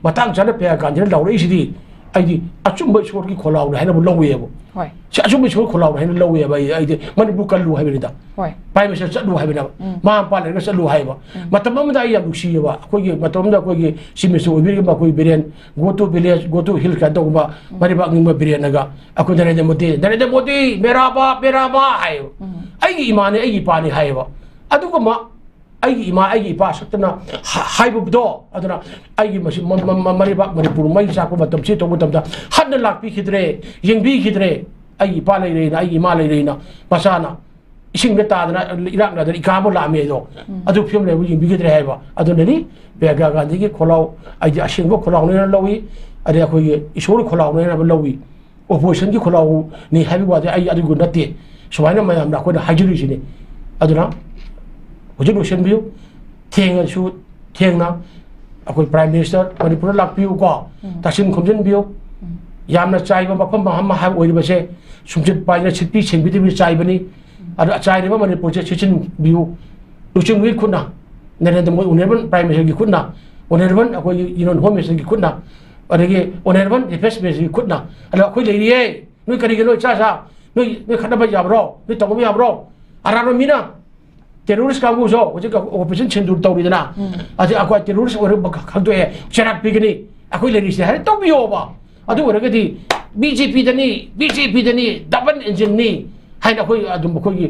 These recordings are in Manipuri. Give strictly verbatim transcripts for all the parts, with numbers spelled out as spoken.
ꯃꯇꯥꯡ ꯆꯥꯅ ꯄ꯭ꯔꯤꯌꯥꯡꯀꯥ ꯒꯥꯟꯙꯤꯅ ꯂꯥꯎꯔꯛꯏꯁꯤꯗꯤ ꯑꯩꯗꯤ ꯑꯆꯨꯝꯕ ꯏꯁꯣꯔꯒꯤ ꯈꯣꯜꯂꯥꯎꯅꯤ ꯍꯥꯏꯅꯕꯨ ꯂꯧꯋꯦꯕ꯫ ꯍꯣꯏ꯫ ꯁꯤ ꯑꯆꯨꯝꯕ ꯏꯁꯣꯔꯒꯤ ꯈꯣꯜꯂꯥꯎꯅꯤ ꯍꯥꯏꯅ ꯂꯧꯋꯦꯕ꯫ ꯑꯩ ꯑꯩꯗꯤ ꯃꯅꯤꯄꯨꯔ ꯀꯜꯂꯨ ꯍꯥꯏꯕꯅꯤꯗ꯫ ꯍꯣꯏ꯫ Prime Minister ꯆꯠꯂꯨ ꯍꯥꯏꯕꯅꯦꯕ꯫ ꯎꯝ꯫ ꯃꯃꯥ ꯃꯄꯥ ꯂꯩꯔꯒ ꯆꯠꯂꯨ ꯍꯥꯏꯕ꯫ ꯃꯇꯝ ꯑꯃꯗ ꯑꯩ ꯌꯥꯝ ꯅꯨꯡꯁꯤꯌꯦꯕ꯫ ꯑꯩꯈꯣꯏꯒꯤ ꯃꯇꯝ ꯑꯃꯗ ꯑꯩꯈꯣꯏꯒꯤ Chief Minister ꯑꯣꯏꯕꯤꯔꯤꯕ ꯑꯩꯈꯣꯏ Biren, "Go to village, go to hill" ꯀꯥꯏꯅ ꯇꯧꯕ ꯃꯔꯩꯕꯥꯛ ꯅꯤꯡꯕ ꯕꯤꯔꯦꯟꯅꯒ ꯑꯩꯈꯣꯏ ꯅꯔꯦꯟꯗ꯭ꯔ ꯃꯣꯗꯤ, "ꯅꯔꯦꯟꯗ꯭ꯔ ꯃꯣꯗꯤ, ꯃꯦꯔꯥ ꯕꯥꯞ, ꯃꯦꯔꯥ ꯃꯥ" ꯍꯥꯏꯌꯦꯕ꯫ ꯑꯩꯒꯤ ꯏꯃꯥꯅꯤ, ꯑꯩꯒꯤ ꯏꯄꯥꯅꯤ ꯍꯥꯏꯌꯦꯕ꯫ ꯑꯗꯨꯒꯨꯝꯕ ꯑꯩꯒꯤ ꯏꯃꯥ, ꯑꯩꯒꯤ ꯏꯄꯥ ꯁꯛꯇꯅ ꯍꯥ-, ꯍꯥꯏꯕꯗꯣ, ꯑꯗꯨꯅ ꯑꯩꯒꯤ ꯃꯁꯤ-, ꯃ-, ꯃ-, ꯃ-, ꯃꯔꯩꯕꯥꯛ ꯃꯅꯤꯄꯨꯔ ꯃꯩ ꯆꯥꯛꯄ ꯃꯇꯝ, ꯁꯤ ꯇꯧꯕ ꯃꯇꯝꯗ ꯍꯟꯅ ꯂꯥꯛꯄꯤꯈꯤꯗ꯭ꯔꯦ, ꯌꯦꯡꯕꯤꯈꯤꯗ꯭ꯔꯦ꯫ ꯑꯩꯒꯤ ꯏꯄꯥ ꯂꯩꯔꯦꯅ, ꯑꯩꯒꯤ ꯏꯃꯥ ꯂꯩꯔꯦꯅ ꯃꯆꯥꯅ ꯏꯁꯤꯡꯗ ꯇꯥꯗꯅ, ꯏꯔꯥꯛꯅꯗꯅ ꯏꯀꯥꯕ ꯂꯥꯛꯑꯝꯃꯦ ꯑꯗꯣ꯫ ꯑꯗꯨ ꯐꯤꯕꯝ ꯂꯩꯕ ꯌꯦꯡꯕꯤꯈꯤꯗ꯭ꯔꯦ ꯍꯥꯏꯕ꯫ ꯑꯗꯨꯅꯅꯤ ꯄ꯭ꯔꯤꯌꯥꯡꯀꯥ ꯒꯥꯟꯙꯤꯒꯤ ꯈꯣꯜꯂꯥꯎ, ꯑꯩꯗꯤ ꯑꯁꯦꯡꯕ ꯈꯣꯜꯂꯥꯎꯅꯦꯅ ꯂꯧꯏ, ꯑꯗꯩ ꯑꯩꯈꯣꯏꯒꯤ ꯏꯁꯣꯔꯒꯤ ꯈꯣꯜꯂꯥꯎꯅꯦꯅ ꯂꯧꯏ꯫ Oppositionꯒꯤ ꯈꯣꯜꯂꯥꯎꯅꯤ ꯍꯥꯏꯕꯒꯤ ꯋꯥꯗꯤ ꯑꯩ ꯑꯗꯨꯒꯤ ꯅꯠꯇꯦ꯫ ꯁꯨꯃꯥꯏꯅ ꯃꯌꯥꯝꯅ ꯑꯩꯈꯣꯏꯅ ꯍꯥꯏꯖꯔꯤꯁꯤꯅꯤ꯫ ꯑꯗꯨꯅ ꯍꯧꯖꯤꯛ ꯂꯣꯏꯁꯤꯟꯕꯤꯌꯨ꯫ ꯊꯦꯡꯉꯁꯨ ꯊꯦꯡꯅ ꯑꯩꯈꯣꯏ Prime Minister ꯃꯅꯤꯄꯨꯔꯗ ꯂꯥꯛꯄꯤꯌꯨꯀꯣ꯫ ꯇꯥꯁꯤꯟ ꯈꯣꯝꯖꯤꯟꯕꯤꯌꯨ꯫ ꯌꯥꯝꯅ ꯆꯥꯏꯕ ꯃꯐꯝ ꯑꯃ ꯑꯣꯏꯔꯤꯕꯁꯦ ꯁꯨꯝꯆꯤꯠ ꯄꯥꯏꯅ ꯁꯤꯠꯄꯤ ꯁꯦꯡꯕꯤꯗꯕꯤ ꯆꯥꯏꯕꯅꯤ꯫ ꯑꯗꯣ ꯆꯥꯏꯔꯤꯕ ꯃꯅꯤꯄꯨꯔꯁꯦ ꯁꯤꯠꯆꯤꯟꯕꯤꯌꯨ꯫ ꯂꯨꯆꯤꯡꯕꯒꯤ ꯈꯨꯠꯅ, ꯅꯔꯦꯟꯗ꯭ꯔ ꯃꯣꯗꯤ Honourable Prime Ministerꯒꯤ ꯈꯨꯠꯅ, Honourable ꯑꯩꯈꯣꯏꯒꯤ Union Home Ministerꯒꯤ ꯈꯨꯠꯅ, ꯑꯗꯒꯤ Honourable Defence Ministerꯒꯤ ꯈꯨꯠꯅ, ꯑꯗꯣ ꯑꯩꯈꯣꯏ ꯂꯩꯔꯤꯌꯦ꯫ ꯅꯣꯏ ꯀꯔꯤꯒꯤꯅꯣ ꯏꯆꯥ ꯏꯆꯥ ꯅꯣꯏ, ꯅꯣꯏ ꯈꯠꯅꯕ ꯌꯥꯕ꯭ꯔꯣ? ꯅꯣꯏ ꯇꯧꯕ ꯌꯥꯕ꯭ꯔꯣ? ꯑꯔꯥꯟꯕ ꯃꯤꯅ terrorist ꯀꯥꯡꯕꯨꯁꯨ ꯍꯧꯖꯤꯛ Operation ꯁꯤꯟꯗꯨꯔ ꯇꯧꯔꯤꯗꯅ, ꯑꯗꯩ ꯑꯩꯈꯣꯏ terrorist ꯑꯣꯏꯔ ꯈꯪꯗꯣꯛꯑꯦ, ꯆꯩꯔꯥꯛ ꯄꯤꯒꯅꯤ, ꯑꯩꯈꯣꯏ ꯂꯩꯔꯤꯁꯦ ꯍꯥꯏꯅ ꯇꯧꯕꯤꯌꯣꯕ꯫ ꯑꯗꯨ ꯑꯣꯏꯔꯒꯗꯤ BJPꯗꯅꯤ, BJPꯗꯅꯤ, double engineꯅꯤ ꯍꯥꯏꯅ ꯑꯩꯈꯣꯏ ꯑꯗꯨꯝ ꯑꯩꯈꯣꯏꯒꯤ,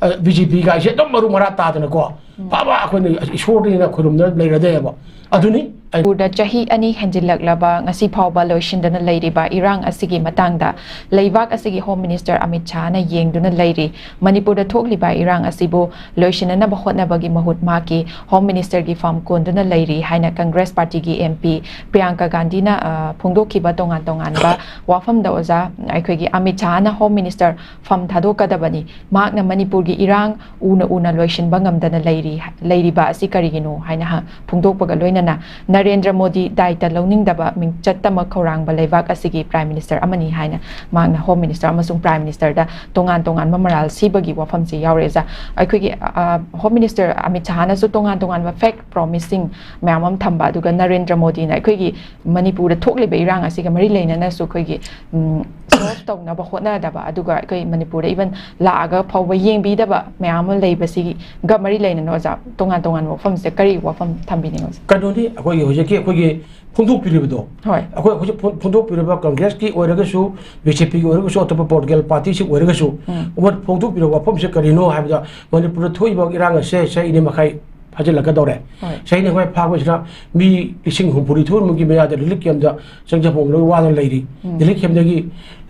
ꯑ, BJP ꯒꯥꯏꯁꯦ ꯑꯗꯨꯝ ꯃꯔꯨ ꯃꯔꯥ ꯇꯥꯗꯅꯀꯣ, ꯐꯕ ꯑꯩꯈꯣꯏꯅ ꯏꯁꯣꯔꯗ ꯈꯨꯔꯨꯝꯗꯅ ꯂꯩꯔꯗꯦꯕ꯫ ꯑꯗꯨꯅꯤ ꯑꯩ ꯃꯅꯤꯄꯨꯔꯗ ꯆꯍꯤ ꯑꯅꯤ ꯍꯦꯟꯖꯤꯜꯂꯛꯂꯕ ꯉꯁꯤ ꯐꯥꯎꯕ ꯂꯣꯏꯁꯤꯟꯗꯅ ꯂꯩꯔꯤꯕ ꯏꯔꯥꯡ ꯑꯁꯤꯒꯤ ꯃꯇꯥꯡꯗ ꯂꯩꯕꯥꯛ ꯑꯁꯤꯒꯤ Home Minister ꯑꯃꯤꯠ ꯁꯥꯍꯅ ꯌꯦꯡꯗꯨꯅ ꯂꯩꯔꯤ꯫ ꯃꯅꯤꯄꯨꯔꯗ ꯊꯣꯛꯂꯤꯕ ꯏꯔꯥꯡ ꯑꯁꯤꯕꯨ ꯂꯣꯏꯁꯤꯟꯅꯅꯕ ꯍꯣꯠꯅꯕꯒꯤ ꯃꯍꯨꯠ ꯃꯍꯥꯛꯀꯤ Home Ministerꯒꯤ ꯐꯝ ꯀꯣꯟꯗꯨꯅ ꯂꯩꯔꯤ ꯍꯥꯏꯅ Congress Partyꯒꯤ MP ꯄ꯭ꯔꯤꯌꯥꯡꯀꯥ ꯒꯥꯟꯙꯤꯅ, ꯑ, ꯐꯣꯡꯗꯣꯛꯈꯤꯕ ꯇꯣꯉꯥꯟ ꯇꯣꯉꯥꯟꯕ ꯋꯥꯐꯝꯗ ꯑꯣꯖꯥ, ꯑꯩꯈꯣꯏꯒꯤ ꯑꯃꯤꯠ ꯁꯥꯍꯅ Home Minister ꯐꯝ ꯊꯥꯗꯣꯛꯀꯗꯕꯅꯤ꯫ ꯃꯍꯥꯛꯅ ꯃꯅꯤꯄꯨꯔꯒꯤ ꯏꯔꯥꯡ ꯎꯅ ꯎꯅ ꯂꯣꯏꯁꯤꯟꯕ ꯉꯝꯗꯅ ꯂꯩꯔꯤ꯫ ꯂꯩꯔꯤꯕ ꯑꯁꯤ ꯀꯔꯤꯒꯤꯅꯣ ꯍꯥꯏꯅ ꯍ-, ꯐꯣꯡꯗꯣꯛꯄꯒ ꯂꯣꯏꯅꯅ ꯅꯔꯦꯟꯗ꯭ꯔ ꯃꯣꯗꯤ ꯗꯥꯏꯇ ꯂꯧꯅꯤꯡꯗꯕ ꯃꯤꯡꯆꯠꯇꯃꯛ ꯈꯧꯔꯥꯡꯕ ꯂꯩꯕꯥꯛ ꯑꯁꯤꯒꯤ Prime Minister ꯑꯃꯅꯤ ꯍꯥꯏꯅ ꯃꯍꯥꯛꯅ Home Minister ꯑꯃꯁꯨꯡ Prime Ministerꯗ ꯇꯣꯉꯥꯟ ꯇꯣꯉꯥꯟꯕ ꯃꯔꯥꯜ ꯁꯤꯕꯒꯤ ꯋꯥꯐꯝꯁꯤ ꯌꯥꯎꯔꯛꯑꯦ꯫ ꯑꯣꯖꯥ, ꯑꯩꯈꯣꯏꯒꯤ, ꯑ, Home Minister ꯑꯃꯤꯠ ꯁꯍꯥꯅꯁꯨ ꯇꯣꯉꯥꯟ ꯇꯣꯉꯥꯟꯕ fake promising ꯃꯌꯥꯝ ꯑꯃ ꯊꯝꯕ, ꯑꯗꯨꯒ ꯅꯔꯦꯟꯗ꯭ꯔ ꯃꯣꯗꯤꯅ ꯑꯩꯈꯣꯏꯒꯤ ꯃꯅꯤꯄꯨꯔꯗ ꯊꯣꯛꯂꯤꯕ ꯏꯔꯥꯡ ꯑꯁꯤꯒ ꯃꯔꯤ ꯂꯩꯅꯅꯁꯨ ꯑꯩꯈꯣꯏꯒꯤ, ꯎꯝ, solve ꯇꯧꯅꯕ ꯍꯣꯠꯅꯗꯕ, ꯑꯗꯨꯒ ꯑꯩꯈꯣꯏ ꯃꯅꯤꯄꯨꯔꯗ even ꯂꯥꯛꯑꯒ ꯐꯥꯎꯕ ꯌꯦꯡꯕꯤꯗꯕ ꯃꯌꯥꯝ ꯑꯃ ꯂꯩꯕꯁꯤꯒ ꯃꯔꯤ ꯂꯩꯅꯅ ꯑꯣꯖꯥ ꯇꯣꯉꯥꯟ ꯇꯣꯉꯥꯟꯕ ꯋꯥꯐꯝꯁꯦ ꯀꯔꯤ ꯋꯥꯐꯝ ꯊꯝꯕꯤꯅꯤꯡꯉꯤ ꯑꯣꯖꯥ? ꯀꯩꯅꯣꯅꯤ, ꯑꯩꯈꯣꯏꯒꯤ ꯍꯧꯖꯤꯛꯀꯤ ꯑꯩꯈꯣꯏꯒꯤ ꯐꯣꯡꯗꯣꯛꯄꯤꯔꯤꯕꯗꯣ, ꯍꯣꯏ꯫ ꯑꯩꯈꯣꯏ ꯍꯧꯖꯤꯛ ꯐꯣꯡ-, ꯐꯣꯡꯗꯣꯛꯄꯤꯔꯤꯕ ꯀꯪꯒ꯭ꯔꯦꯁꯀꯤ ꯑꯣꯏꯔꯒꯁꯨ, ꯕꯤ ꯖꯦ ꯄꯤꯒꯤ ꯑꯣꯏꯔꯒꯁꯨ, ꯑꯇꯣꯞꯄ ꯄꯣꯂꯤꯇꯤꯀꯦꯜ ꯄꯥꯔꯇꯤꯁꯤꯡ ꯑꯣꯏꯔꯒꯁꯨ, ꯎꯝ꯫ ꯑꯃ ꯐꯣꯡꯗꯣꯛꯄꯤꯔꯤꯕ ꯋꯥꯐꯝꯁꯦ ꯀꯔꯤꯅꯣ ꯍꯥꯏꯕꯗ, ꯃꯅꯤꯄꯨꯔꯗ ꯊꯣꯛꯏꯕ ꯏꯔꯥꯡ ꯑꯁꯦ ꯆꯍꯤ ꯑꯅꯤ ꯃꯈꯥꯏ ꯐꯥꯖꯤꯜꯂꯛꯀꯗꯧꯔꯦ꯫ ꯍꯣꯏ꯫ ꯆꯍꯤ ꯑꯅꯤ ꯃꯈꯥꯏ ꯐꯥꯕꯁꯤꯗ ꯃꯤ ꯂꯤꯁꯤꯡ ꯍꯨꯝꯐꯨ ꯅꯤꯊꯣꯏꯃꯨꯛꯀꯤ ꯃꯌꯥꯗ ꯔꯤꯂꯤꯐ ꯀꯦꯝꯗ ꯆꯪꯖꯐꯝ ꯂꯣꯏ ꯋꯥꯗꯅ ꯂꯩꯔꯤ꯫ ꯎꯝ꯫ ꯔꯤꯂꯤꯐ ꯀꯦꯝꯗꯒꯤ,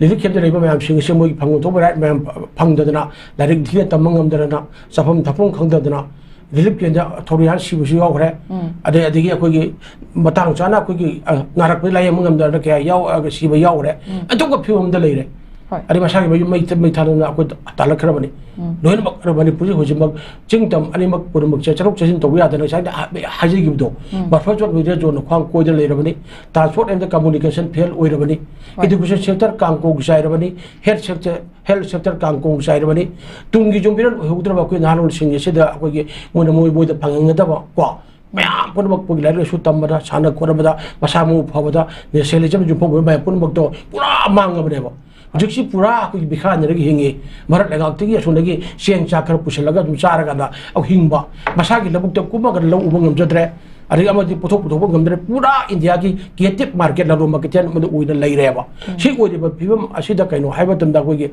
ꯔꯤꯂꯤꯐ ꯀꯦꯝꯗ ꯂꯩꯕ ꯃꯌꯥꯝꯁꯤꯡ ꯑꯁꯤ ꯃꯣꯏꯒꯤ ꯐꯪꯐꯝ ꯊꯣꯛꯄ ꯔꯥꯏꯠ ꯃꯌꯥꯝ ꯐꯪꯗꯗꯅ, ꯂꯥꯏꯔꯤꯛ ꯅꯤꯡꯊꯤꯅ ꯇꯝꯕ ꯉꯝꯗꯗꯅ, ꯆꯥꯐꯝ ꯊꯛꯐꯝ ꯈꯪꯗꯗꯅ, ꯔꯤꯂꯤꯐ ꯀꯦꯝꯗ ꯊꯧꯔꯤ ꯍꯥꯟ ꯁꯤꯕꯁꯨ ꯌꯥꯎꯈ꯭ꯔꯦ꯫ ꯎꯝ꯫ ꯑꯗꯩ, ꯑꯗꯒꯤ ꯑꯩꯈꯣꯏꯒꯤ ꯃꯇꯥꯡ ꯆꯥꯅ ꯑꯩꯈꯣꯏꯒꯤ, ꯑ, ꯅꯥꯔꯛꯄꯗ ꯂꯥꯌꯦꯡꯕ ꯉꯝꯗꯗꯅ ꯀꯌꯥ ꯌꯥꯎ-, ꯑ, ꯁꯤꯕ ꯌꯥꯎꯈ꯭ꯔꯦ꯫ ꯎꯝ꯫ ꯑꯗꯨꯒ ꯐꯤꯕꯝꯗ ꯂꯩꯔꯦ꯫ ꯍꯣꯏ꯫ ꯑꯗꯩ ꯃꯁꯥꯒꯤ ꯃꯌꯨꯝ ꯃꯩ, ꯃꯩ ꯊꯥꯗꯨꯅ ꯑꯩꯈꯣꯏ ꯇꯥꯜꯂꯛꯈ꯭ꯔꯕꯅꯤ꯫ ꯎꯝ꯫ ꯂꯣꯏꯅꯃꯛ ꯃꯅꯤꯄꯨꯔꯁꯤ ꯍꯧꯖꯤꯛꯃꯛ ꯆꯤꯡ ꯇꯝ ꯑꯅꯤꯃꯛ ꯄꯨꯝꯅꯃꯛꯁꯦ ꯆꯠꯊꯣꯛ ꯆꯠꯁꯤꯟ ꯇꯧꯕ ꯌꯥꯗꯅ ꯉꯁꯥꯏꯅ ꯍꯥꯏ-, ꯍꯥꯏꯖꯈꯤꯕꯗꯣ, ꯎꯝ꯫ Buffer zone ꯈ꯭ꯋꯥꯡ ꯀꯣꯏꯗ ꯂꯩꯔꯕꯅꯤ꯫ Transport and communication fail ꯑꯣꯏꯔꯕꯅꯤ꯫ ꯍꯣꯏ꯫ Education sector ꯀꯥꯡꯀꯣꯡ ꯆꯥꯏꯔꯕꯅꯤ꯫ Health sector, health sector ꯀꯥꯡꯀꯣꯡ ꯆꯥꯏꯔꯕꯅꯤ꯫ ꯇꯨꯡꯒꯤ ꯌꯨꯝꯕꯤꯔꯦꯜ ꯑꯣꯏꯍꯧꯗ꯭ꯔꯕ ꯑꯩꯈꯣꯏ ꯅꯍꯥꯔꯣꯜꯁꯤꯡ ꯑꯁꯤꯗ ꯑꯩꯈꯣꯏꯒꯤ ꯃꯣꯏꯅ ꯃꯣꯏ, ꯃꯣꯏꯗ ꯐꯪꯍꯟꯒꯗꯕ ꯀꯣ, ꯃꯌꯥꯝ ꯄꯨꯝꯅꯃꯛ ꯑꯩꯈꯣꯏꯒꯤ ꯂꯥꯏꯔꯤꯛ ꯂꯥꯏꯁꯨ ꯇꯝꯕꯗ, ꯁꯥꯟꯅ ꯈꯣꯠꯅꯕꯗ, ꯃꯁꯥ ꯃꯎ ꯐꯕꯗ, nationalism ꯌꯨꯝꯐꯝ ꯑꯣꯏꯕ ꯃꯌꯥꯝ ꯄꯨꯝꯅꯃꯛꯇꯣ ꯄꯨꯔꯥ ꯃꯥꯡꯉꯕꯅꯦꯕ꯫ ꯍꯧꯖꯤꯛꯁꯤ ꯄꯨꯔꯥ ꯑꯩꯈꯣꯏꯒꯤ ꯕꯤꯈꯥ ꯅꯤꯔꯒ ꯍꯤꯡꯉꯤ꯫ ꯃꯔꯛ ꯂꯩꯉꯥꯛꯇꯒꯤ ꯑꯁꯣꯝꯗꯒꯤ ꯆꯦꯡ ꯆꯥꯛ ꯈꯔ ꯄꯨꯁꯤꯜꯂꯒ ꯑꯗꯨꯝ ꯆꯥꯔꯀꯥꯟꯗ ꯑꯗꯨꯝ ꯍꯤꯡꯕ꯫ ꯃꯁꯥꯒꯤ ꯂꯧꯕꯨꯛꯇ ꯀꯨꯝꯃꯒ ꯂꯧ ꯎꯕ ꯉꯝꯖꯗ꯭ꯔꯦ꯫ ꯑꯗꯒꯤ ꯑꯃꯗꯤ ꯄꯣꯠꯊꯣꯛ ꯄꯨꯊꯣꯛꯄ ꯉꯝꯗ꯭ꯔꯦ꯫ ꯄꯨꯔꯥ ꯏꯟꯗꯤꯌꯥꯒꯤ captive market, ꯂꯂꯣꯟꯕ ꯀꯩꯊꯦꯜ ꯑꯃꯗ ꯑꯣꯏꯅ ꯂꯩꯔꯦꯕ꯫ ꯎꯝ꯫ ꯁꯤ ꯑꯣꯏꯔꯤꯕ ꯐꯤꯕꯝ ꯑꯁꯤꯗ ꯀꯩꯅꯣ ꯍꯥꯏꯕ ꯃꯇꯝꯗ ꯑꯩꯈꯣꯏꯒꯤ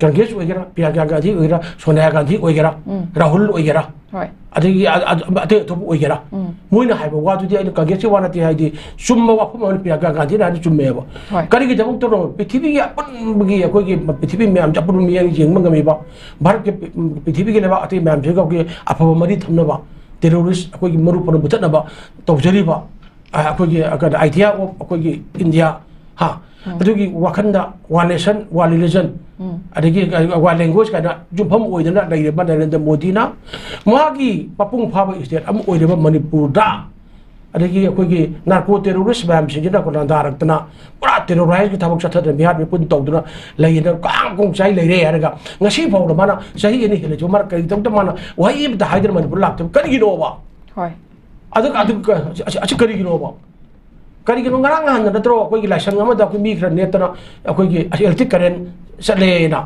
ꯀꯪꯒ꯭ꯔꯦꯁ ꯑꯣꯏꯒꯦꯔꯥ, ꯄ꯭ꯔꯤꯌꯥꯡꯀꯥ ꯒꯥꯟꯙꯤ ꯑꯣꯏꯒꯦꯔꯥ, ꯁꯣꯅꯤꯌꯥ ꯒꯥꯟꯙꯤ ꯑꯣꯏꯒꯦꯔꯥ, ꯎꯝ꯫ ꯔꯥꯍꯨꯜ ꯑꯣꯏꯒꯦꯔꯥ, ꯍꯣꯏ꯫ ꯑꯗꯒꯤ ꯑ-, ꯑ-, ꯑꯇꯩ ꯑꯇꯣꯞꯄ ꯑꯣꯏꯒꯦꯔꯥ, ꯎꯝ꯫ ꯃꯣꯏꯅ ꯍꯥꯏꯕ ꯋꯥꯗꯨꯗꯤ ꯑꯩꯅ ꯀꯪꯒ꯭ꯔꯦꯁꯀꯤ ꯋꯥ ꯅꯠꯇꯦ, ꯍꯥꯏꯗꯤ ꯆꯨꯝꯕ ꯋꯥꯐꯝ ꯑꯃꯅ ꯄ꯭ꯔꯤꯌꯥꯡꯀꯥ ꯒꯥꯟꯙꯤꯅ ꯍꯥꯏꯗꯤ ꯆꯨꯝꯃꯦꯕ꯫ ꯍꯣꯏ꯫ ꯀꯔꯤꯒꯤꯗꯃꯛꯇꯅꯣ ꯄ꯭ꯔꯤꯊꯤꯕꯤꯒꯤ ꯑꯄꯨꯟꯕꯒꯤ ꯑꯩꯈꯣꯏꯒꯤ ꯄ꯭ꯔꯤꯊꯤꯕꯤ ꯃꯌꯥꯝꯁꯦ ꯑꯄꯨꯟꯕ ꯃꯤꯠꯌꯦꯡ ꯌꯦꯡꯕ ꯉꯝꯃꯤꯕ, ꯚꯥꯔꯠꯀꯤ ꯄ꯭ꯔꯤꯊꯤꯕꯤꯒꯤ ꯂꯩꯕꯥꯛ ꯑꯇꯩ ꯃꯌꯥꯝꯁꯤꯒ ꯑꯩꯈꯣꯏꯒꯤ ꯑꯐꯕ ꯃꯔꯤ ꯊꯝꯅꯕ, terrorist ꯑꯩꯈꯣꯏꯒꯤ ꯃꯔꯨꯞ ꯄꯨꯟꯅ ꯃꯨꯊꯠꯅꯕ ꯇꯧꯖꯔꯤꯕ, ꯑ, ꯑꯩꯈꯣꯏꯒꯤ, ꯑ, ꯀꯩꯅꯣ, idea of ꯑꯩꯈꯣꯏꯒꯤ ꯏꯟꯗꯤꯌꯥ, ꯍꯥ, ꯑꯗꯨꯒꯤ ꯋꯥꯈꯜꯗ one nation, one religion, ꯑꯗꯒꯤ one language ꯀꯥꯏꯅ ꯌꯨꯝꯐꯝ ꯑꯣꯏꯗꯅ ꯂꯩꯔꯤꯕ ꯅꯔꯦꯟꯗ꯭ꯔ ꯃꯣꯗꯤꯅ ꯃꯥꯒꯤ ꯃꯄꯨꯡ ꯐꯥꯕ state ꯑꯃ ꯑꯣꯏꯔꯤꯕ ꯃꯅꯤꯄꯨꯔꯗ, ꯑꯗꯒꯤ ꯑꯩꯈꯣꯏꯒꯤ narco terrorist ꯃꯌꯥꯝꯁꯤꯡꯁꯤꯅ ꯑꯩꯈꯣꯏ ꯂꯥꯟꯗꯥꯔꯛꯇꯅ ꯄꯨꯔꯥ terrorizeꯀꯤ ꯊꯕꯛ ꯆꯠꯊꯗꯅ ꯃꯤꯍꯥꯠ ꯃꯤꯄꯨꯟ ꯇꯧꯗꯅ ꯂꯩꯗꯅ ꯀꯥꯡ ꯀꯣꯡ ꯆꯥꯏ ꯂꯩꯔꯦ ꯍꯥꯏꯔꯒ ꯉꯁꯤ ꯐꯥꯎꯗ ꯃꯥꯅ ꯆꯍꯤ ꯑꯅꯤ ꯍꯦꯜꯂꯁꯨ ꯃꯥꯅ ꯀꯔꯤꯒꯤꯗꯃꯛꯇ ꯃꯥꯅ ꯋꯥꯍꯩ ꯑꯃꯇ ꯍꯥꯏꯗꯅ ꯃꯅꯤꯄꯨꯔ ꯂꯥꯛꯇꯕ ꯀꯔꯤꯒꯤꯅꯣꯕ? ꯍꯣꯏ꯫ ꯑꯗꯨ ꯑꯗꯨ ꯑꯁꯤ ꯑꯁꯤ ꯀꯔꯤꯒꯤꯅꯣꯕ? ꯀꯔꯤꯒꯤꯅꯣ? ꯉꯔꯥꯡ ꯅꯍꯥꯟꯗ ꯅꯠꯇ꯭ꯔꯣ ꯑꯩꯈꯣꯏꯒꯤ ꯂꯥꯏꯁꯪ ꯑꯃꯗ ꯑꯩꯈꯣꯏ ꯃꯤ ꯈꯔ ꯅꯦꯠꯇꯅ ꯑꯩꯈꯣꯏꯒꯤ electric current ꯆꯠꯂꯦꯅ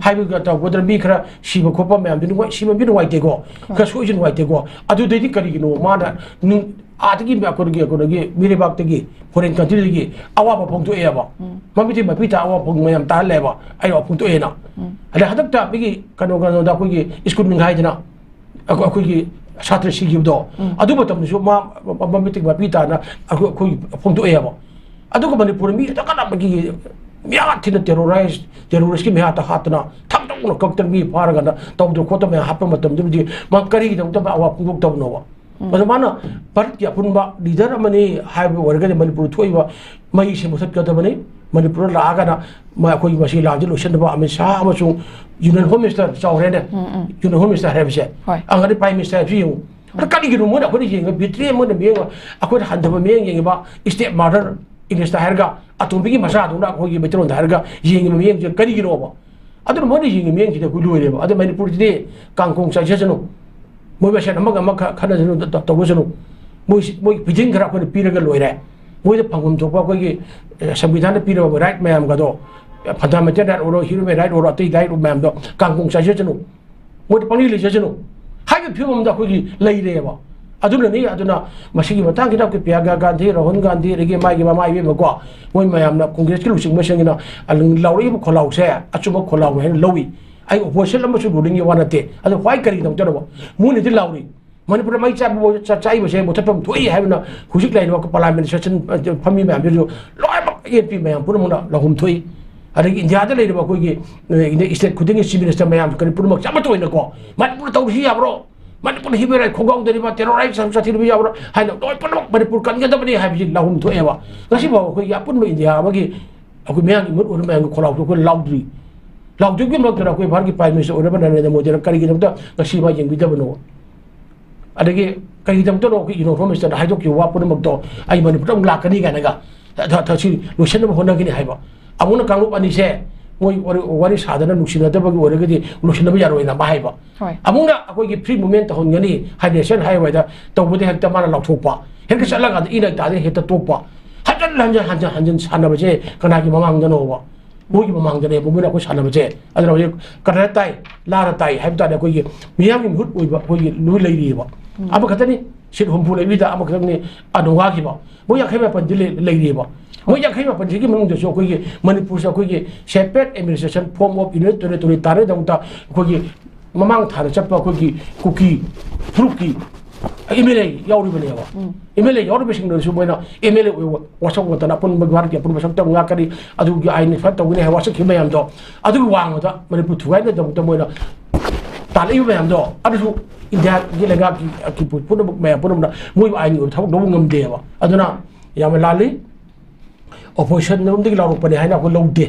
ꯍꯥꯏꯕꯒ ꯇꯧꯒꯗ꯭ꯔꯥ? ꯃꯤ ꯈꯔ ꯁꯤꯕ ꯈꯣꯠꯄ ꯃꯌꯥꯝꯗꯨ ꯅꯨꯡꯉꯥꯏ-, ꯁꯤꯕ ꯃꯤ ꯅꯨꯡꯉꯥꯏꯇꯦꯀꯣ, ꯈꯔ ꯁꯣꯛꯏꯁꯨ ꯅꯨꯡꯉꯥꯏꯇꯦꯀꯣ꯫ ꯑꯗꯨꯗꯩꯗꯤ ꯀꯔꯤꯒꯤꯅꯣ ꯃꯥꯅ ꯅꯨꯡ-, ꯑꯥꯗꯒꯤ ꯑꯩꯈꯣꯏꯒꯤ, ꯑꯩꯈꯣꯏꯒꯤ ꯃꯤꯔꯩꯕꯥꯛꯇꯒꯤ, foreign countryꯗꯒꯤ ꯑꯋꯥꯕ ꯐꯣꯡꯗꯣꯛꯑꯦꯕ? ꯃꯃꯤꯠꯇꯤ ꯃꯄꯤ ꯇꯥ ꯑꯋꯥꯕ ꯐꯣꯡ-, ꯃꯌꯥꯝ ꯇꯥꯍꯜꯂꯦꯕ, ꯑꯩ ꯑꯋꯥꯕ ꯐꯣꯡꯗꯣꯛꯑꯦꯅ꯫ ꯑꯗꯩ ꯍꯟꯗꯛꯇ ꯃꯤꯒꯤ ꯀꯩꯅꯣ, ꯀꯩꯅꯣꯗ ꯑꯩꯈꯣꯏꯒꯤ ꯁ꯭ꯀꯨꯜ ꯅꯤꯡꯈꯥꯏꯗꯅ ꯑꯩꯈꯣꯏ-, ꯑꯩꯈꯣꯏꯒꯤ ꯁꯥꯇ꯭ꯔ ꯁꯤꯈꯤꯕꯗꯣ, ꯑꯗꯨ ꯃꯇꯝꯗꯁꯨ ꯃꯥ ꯃ-, ꯃ-, ꯃꯃꯤꯠꯇꯒꯤ ꯃꯄꯤ ꯇꯥꯅ ꯑꯩꯈꯣꯏ, ꯑꯩꯈꯣꯏ ꯐꯣꯡꯗꯣꯛꯑꯦꯕ꯫ ꯑꯗꯨꯒ ꯃꯅꯤꯄꯨꯔꯗ ꯃꯤ ꯑꯗꯨꯛꯀꯤ ꯃꯤꯍꯥꯠ ꯊꯤꯅ terrorize, terroristꯀꯤ ꯃꯤꯍꯥꯠꯇ ꯍꯥꯠꯇꯅ ꯊꯛ ꯊꯛꯅ ꯀꯛꯇꯅ ꯃꯤ ꯐꯥꯔꯒꯅ ꯇꯧꯗꯅ ꯈꯣꯠꯇꯅ ꯃꯌꯥꯝ ꯍꯥꯠꯄ ꯃꯇꯝꯗꯨꯗꯤ ꯃꯥ ꯀꯔꯤꯒꯤꯗꯃꯛꯇ ꯃꯥ ꯑꯋꯥ ꯐꯣꯡꯗꯣꯛꯇꯕꯅꯣꯕ? ꯑꯗꯣ ꯃꯥꯅ ꯚꯥꯔꯠꯀꯤ ꯑꯄꯨꯟꯕ leader ꯑꯃꯅꯤ ꯍꯥꯏꯕ ꯑꯣꯏꯔꯒꯗꯤ ꯃꯅꯤꯄꯨꯔ ꯊꯣꯛꯏꯕ ꯃꯩꯁꯦ ꯃꯨꯊꯠꯀꯗꯕꯅꯤ꯫ ꯃꯅꯤꯄꯨꯔꯗ ꯂꯥꯛꯑꯒꯅ ꯃ-, ꯑꯩꯈꯣꯏꯒꯤ ꯃꯁꯤ ꯂꯥꯟꯁꯤ ꯂꯣꯏꯁꯤꯟꯅꯕ ꯑꯃꯤꯠ ꯁꯥꯍ ꯑꯃꯁꯨꯡ Union Home Minister ꯆꯥꯎꯔꯦꯅꯦ꯫ Union Home Minister ꯍꯥꯏꯕꯁꯦ꯫ ꯍꯣꯏ꯫ ꯑꯉꯗꯤ Prime Minister ꯍꯥꯏꯕꯁꯤ ꯌꯦꯡꯉꯨ꯫ ꯑꯗ ꯀꯔꯤꯒꯤꯅꯣ ꯃꯣꯏꯅ ꯑꯩꯈꯣꯏꯅ ꯌꯦꯡꯉꯒ ꯕꯤꯇ꯭ꯔꯦ ꯃꯣꯏꯅ ꯃꯤꯠꯌꯦꯡ, ꯑꯩꯈꯣꯏꯅ ꯍꯟꯊꯕ ꯃꯤꯠꯌꯦꯡ ꯌꯦꯡꯉꯤꯕ step mother Englishꯇ ꯍꯥꯏꯔꯒ ꯑꯇꯣꯝꯕꯤꯒꯤ ꯃꯆꯥꯗꯧꯅ ꯑꯩꯈꯣꯏꯒꯤ ꯃꯩꯇꯩꯂꯣꯟꯗ ꯍꯥꯏꯔꯒ ꯌꯦꯡꯉꯤꯕ ꯃꯤꯠꯌꯦꯡꯁꯦ ꯀꯔꯤꯒꯤꯅꯣꯕ? ꯑꯗꯨꯅ ꯃꯣꯏꯅ ꯌꯦꯡꯉꯤꯕ ꯃꯤꯠꯌꯦꯡꯁꯤꯗ ꯑꯩꯈꯣꯏ ꯂꯣꯏꯔꯦꯕ꯫ ꯑꯗ ꯃꯅꯤꯄꯨꯔꯁꯤꯗꯤ ꯀꯥꯡꯀꯣꯡ ꯆꯥꯏꯖꯁꯅꯨ, ꯃꯣꯏ ꯃꯁꯦꯟ ꯑꯃꯒ ꯑꯃꯒ ꯈꯠꯅꯖꯅꯨ, ꯇ-, ꯇꯧꯖꯁꯅꯨ꯫ ꯃꯣꯏꯁꯤ, ꯃꯣꯏ ꯐꯤꯖꯤꯟ ꯈꯔ ꯑꯩꯈꯣꯏꯅ ꯄꯤꯔꯒ ꯂꯣꯏꯔꯦ꯫ ꯃꯣꯏꯗ ꯐꯪꯐꯝ ꯊꯣꯛꯄ ꯑꯩꯈꯣꯏꯒꯤ, ꯑꯦ, ꯁꯪꯕꯤꯙꯥꯟꯗ ꯄꯤꯔꯕ right ꯃꯌꯥꯝꯒꯗꯣ, fundamental right ꯑꯣꯏꯔꯣ, human right ꯑꯣꯏꯔꯣ, ꯑꯇꯩ right ꯃꯌꯥꯝꯗꯣ ꯀꯥꯡꯀꯣꯡ ꯆꯥꯏꯖꯁꯅꯨ꯫ ꯃꯣꯏꯗꯤ ꯄꯪꯂꯩ ꯂꯩꯖꯁꯅꯨ ꯍꯥꯏꯕ ꯐꯤꯕꯝ ꯑꯃꯗ ꯑꯩꯈꯣꯏꯒꯤ ꯂꯩꯔꯦꯕ꯫ ꯑꯗꯨꯅꯅꯤ, ꯑꯗꯨꯅ ꯃꯁꯤꯒꯤ ꯃꯇꯥꯡꯁꯤꯗ ꯑꯩꯈꯣꯏ ꯄ꯭ꯔꯤꯌꯥꯡꯀꯥ ꯒꯥꯟꯙꯤ, ꯔꯥꯍꯨꯜ ꯒꯥꯟꯙꯤ, ꯑꯗꯒꯤ ꯃꯥꯒꯤ ꯃꯃꯥ ꯏꯕꯦꯝꯃꯀꯣ, ꯃꯣꯏ ꯃꯌꯥꯝꯅ ꯀꯣꯡꯒ꯭ꯔꯦꯁꯀꯤ ꯂꯨꯆꯤꯡꯕꯁꯤꯡꯒꯤꯅ ꯂꯥꯎꯔꯛꯏꯕ ꯈꯣꯜꯂꯥꯎꯁꯦ ꯑꯆꯨꯝꯕ ꯈꯣꯜꯂꯥꯎꯅꯤ ꯍꯥꯏꯅ ꯂꯧꯏ꯫ ꯑꯩ opposition ꯑꯃꯁꯨ ꯔꯨꯂꯤꯡꯒꯤ ꯋꯥ ꯅꯠꯇꯦ꯫ ꯑꯗꯣ why ꯀꯔꯤꯒꯤꯗꯃꯛꯇꯅꯣꯕ? ꯃꯣꯏꯅꯗꯤ ꯂꯥꯎꯔꯤ, ꯃꯅꯤꯄꯨꯔꯗ ꯃꯩ ꯆꯥꯛꯄ-, ꯆꯥ-, ꯆꯥꯛꯏꯕꯁꯦ ꯃꯨꯊꯠꯐꯝ ꯊꯣꯛꯏ ꯍꯥꯏꯕꯅ ꯍꯧꯖꯤꯛ ꯂꯩꯔꯤꯕ parliament session ꯐꯝꯃꯤ ꯃꯌꯥꯝꯁꯤꯁꯨ ꯂꯣꯏꯅꯃꯛ ꯑꯦꯟ ꯄꯤ ꯃꯌꯥꯝ ꯄꯨꯝꯅꯃꯛꯅ ꯂꯧꯐꯝ ꯊꯣꯛꯏ꯫ ꯑꯗꯒꯤ ꯏꯟꯗꯤꯌꯥꯗ ꯂꯩꯔꯤꯕ ꯑꯩꯈꯣꯏꯒꯤ, ꯑ, state ꯈꯨꯗꯤꯡꯒꯤ chief minister ꯃꯌꯥꯝ ꯀꯔꯤ ꯄꯨꯝꯅꯃꯛ ꯆꯞ ꯃꯥꯟꯅ ꯑꯣꯏꯅꯀꯣ, "ꯃꯅꯤꯄꯨꯔꯗ ꯇꯧꯔꯤꯁꯤ ꯌꯥꯕ꯭ꯔꯣ? ꯃꯅꯤꯄꯨꯔꯗ human right ꯈꯣꯡꯒꯥꯎꯗꯔꯤꯕ terrorize ꯆꯠꯊꯔꯤꯕ ꯌꯥꯕ꯭ꯔꯣ?" ꯍꯥꯏꯅ ꯂꯣꯏ ꯄꯨꯝꯅꯃꯛ ꯃꯅꯤꯄꯨꯔ ꯀꯟꯒꯗꯕꯅꯤ ꯍꯥꯏꯕꯁꯤ ꯂꯧꯐꯝ ꯊꯣꯛꯑꯦꯕ꯫ ꯉꯁꯤ ꯐꯥꯎꯕ ꯑꯩꯈꯣꯏꯒꯤ ꯑꯄꯨꯟꯕ ꯏꯟꯗꯤꯌꯥ ꯑꯃꯒꯤ ꯑꯩꯈꯣꯏ ꯃꯌꯥꯝꯒꯤ ꯃꯤꯍꯨꯠ ꯑꯣꯏꯔ ꯃꯌꯥꯝꯒꯤ ꯈꯣꯜꯂꯥꯎꯗꯣ ꯑꯩꯈꯣꯏ ꯂꯥꯎꯗ꯭ꯔꯤ꯫ ꯂꯥꯎꯗ꯭ꯔꯤꯕꯒꯤ ꯃꯔꯛꯇꯅ ꯑꯩꯈꯣꯏ ꯚꯥꯔꯠꯀꯤ Prime Minister ꯑꯣꯏꯔꯕ ꯅꯔꯦꯟꯗ꯭ꯔ ꯃꯣꯗꯤꯅ ꯀꯔꯤꯒꯤꯗꯃꯛꯇ ꯉꯁꯤ ꯃꯥ ꯌꯦꯡꯕꯤꯗꯕꯅꯣ? ꯑꯗꯒꯤ ꯀꯔꯤꯒꯤꯗꯃꯛꯇꯅꯣ ꯑꯩꯈꯣꯏ ꯏꯒꯅꯧ ꯊꯣꯃꯁꯇꯅ ꯍꯥꯏꯗꯣꯛꯈꯤꯕ ꯋꯥ ꯄꯨꯝꯅꯃꯛꯇꯣ ꯑꯩ ꯃꯅꯤꯄꯨꯔꯗ ꯑꯃꯨꯛ ꯂꯥꯛꯀꯅꯤ ꯀꯥꯏꯅꯒ ꯊ-, ꯊ-, ꯊ-, ꯁꯤ ꯂꯣꯏꯁꯤꯟꯅꯕ ꯍꯣꯠꯅꯒꯅꯤ ꯍꯥꯏꯕ? ꯑꯃꯨꯛꯅ ꯀꯥꯡꯂꯨꯞ ꯑꯅꯤꯁꯦ ꯃꯣꯏ ꯋꯥꯔꯤ, ꯋꯥꯔꯤ ꯁꯥꯗꯅ ꯅꯨꯡꯁꯤꯅꯗꯕꯒꯤ ꯑꯣꯏꯔꯒꯗꯤ ꯂꯣꯏꯁꯤꯟꯅꯕ ꯌꯥꯔꯣꯏꯅ ꯃꯥ ꯍꯥꯏꯕ꯫ ꯍꯣꯏ꯫ ꯑꯃꯨꯛꯅ ꯑꯩꯈꯣꯏꯒꯤ free movement ꯇꯧꯍꯟꯒꯅꯤ, hydration ꯍꯥꯏ ꯋꯥꯏꯗ ꯇꯧꯕꯗ ꯍꯦꯛꯇ ꯃꯥꯅ ꯂꯥꯎꯊꯣꯛꯄ, ꯍꯦꯛꯇ ꯆꯠꯂꯀꯥꯟꯗ ꯏꯅ ꯇꯥꯗꯅ ꯍꯦꯛꯇ ꯇꯣꯛꯄ, ꯍꯟꯖꯟ ꯍꯟꯖꯟ ꯍꯟꯖꯟ ꯍꯟꯖꯟ ꯁꯥꯟꯅꯕꯁꯦ ꯀꯅꯥꯒꯤ ꯃꯃꯥꯡꯗꯅꯣꯕ? ꯃꯣꯏꯒꯤ ꯃꯃꯥꯡꯗꯅꯦꯕ ꯃꯣꯏꯅ ꯑꯩꯈꯣꯏ ꯁꯥꯟꯅꯕꯁꯦ꯫ ꯑꯗꯨꯅ ꯍꯧꯖꯤꯛ ꯀꯗꯔ ꯇꯥꯏ, ꯂꯥꯟꯅ ꯇꯥꯏ ꯍꯥꯏꯕ ꯇꯥꯔꯦ, ꯑꯩꯈꯣꯏꯒꯤ ꯃꯤꯌꯥꯝꯒꯤ ꯃꯤꯍꯨꯠ ꯑꯣꯏꯕ ꯑꯩꯈꯣꯏꯒꯤ ꯂꯣꯏ ꯂꯩꯔꯤꯑꯕ꯫ ꯑꯃꯈꯛꯇꯅꯤ, seat ꯍꯨꯝꯐꯨ ꯂꯩꯕꯤꯗ ꯑꯃꯈꯛꯇꯪꯅꯤ ꯑꯅꯨ ꯋꯥꯈꯤꯕ꯫ ꯃꯣꯏ ꯌꯥꯡꯈꯩ ꯃꯥꯄꯟꯗꯤ ꯂꯩ-, ꯂꯩꯔꯤꯑꯕ꯫ ꯃꯣꯏ ꯌꯥꯡꯈꯩ ꯃꯥꯄꯟꯁꯤꯒꯤ ꯃꯅꯨꯡꯗꯁꯨ ꯑꯩꯈꯣꯏꯒꯤ ꯃꯅꯤꯄꯨꯔꯁꯦ ꯑꯩꯈꯣꯏꯒꯤ separate administration form of union territory ꯇꯥꯟꯅꯕꯒꯤꯗꯃꯛꯇ ꯑꯩꯈꯣꯏꯒꯤ ꯃꯃꯥꯡ ꯊꯥꯗ ꯆꯠꯄ ꯑꯩꯈꯣꯏꯒꯤ ꯀꯨꯀꯤ ꯐꯨꯔꯨꯞꯀꯤ MLA ꯌꯥꯎꯔꯤꯕꯅꯦꯕ꯫ MLA ꯌꯥꯎꯔꯤꯕꯁꯤꯡꯗꯨꯅꯁꯨ ꯃꯣꯏꯅ MLA ꯑꯣꯏꯕ ꯋꯥꯁꯛ ꯅꯠꯇꯅ ꯑꯄꯨꯟꯕ ꯚꯥꯔꯠꯀꯤ ꯑꯄꯨꯟꯕ ꯁꯛꯇꯝ ꯉꯥꯛꯀꯅꯤ, ꯑꯗꯨꯒꯤ ꯑꯥꯏꯟ ꯐꯠ ꯇꯧꯒꯅꯤ ꯍꯥꯏꯕ ꯋꯥꯁꯛꯈꯤꯕ ꯃꯌꯥꯝꯗꯣ, ꯑꯗꯨꯒꯤ ꯋꯥꯡꯃꯗ ꯃꯅꯤꯄꯨꯔ ꯊꯨꯒꯥꯏꯅꯕꯒꯤꯗꯃꯛꯇ ꯃꯣꯏꯅ ꯇꯥꯜꯂꯛꯏꯕ ꯃꯌꯥꯝꯗꯣ, ꯑꯗꯨꯁꯨ ꯏꯟꯗꯤꯌꯥꯒꯤ ꯂꯩꯉꯥꯛꯀꯤ ꯄꯨꯝꯅꯃꯛ, ꯃꯌꯥꯝ ꯄꯨꯝꯅꯃꯛꯅ ꯃꯣꯏꯕꯨ ꯑꯥꯏꯟꯒꯤ ꯑꯣꯏꯕ ꯊꯕꯛ ꯂꯧꯕ ꯉꯝꯗꯦꯕ꯫ ꯑꯗꯨꯅ ꯌꯥꯝꯅ ꯂꯥꯜꯂꯤ꯫ Opposition ꯂꯣꯝꯗꯒꯤ ꯂꯥꯎꯔꯛꯄꯅꯦ ꯍꯥꯏꯅ ꯑꯩꯈꯣꯏ ꯂꯧꯗꯦ꯫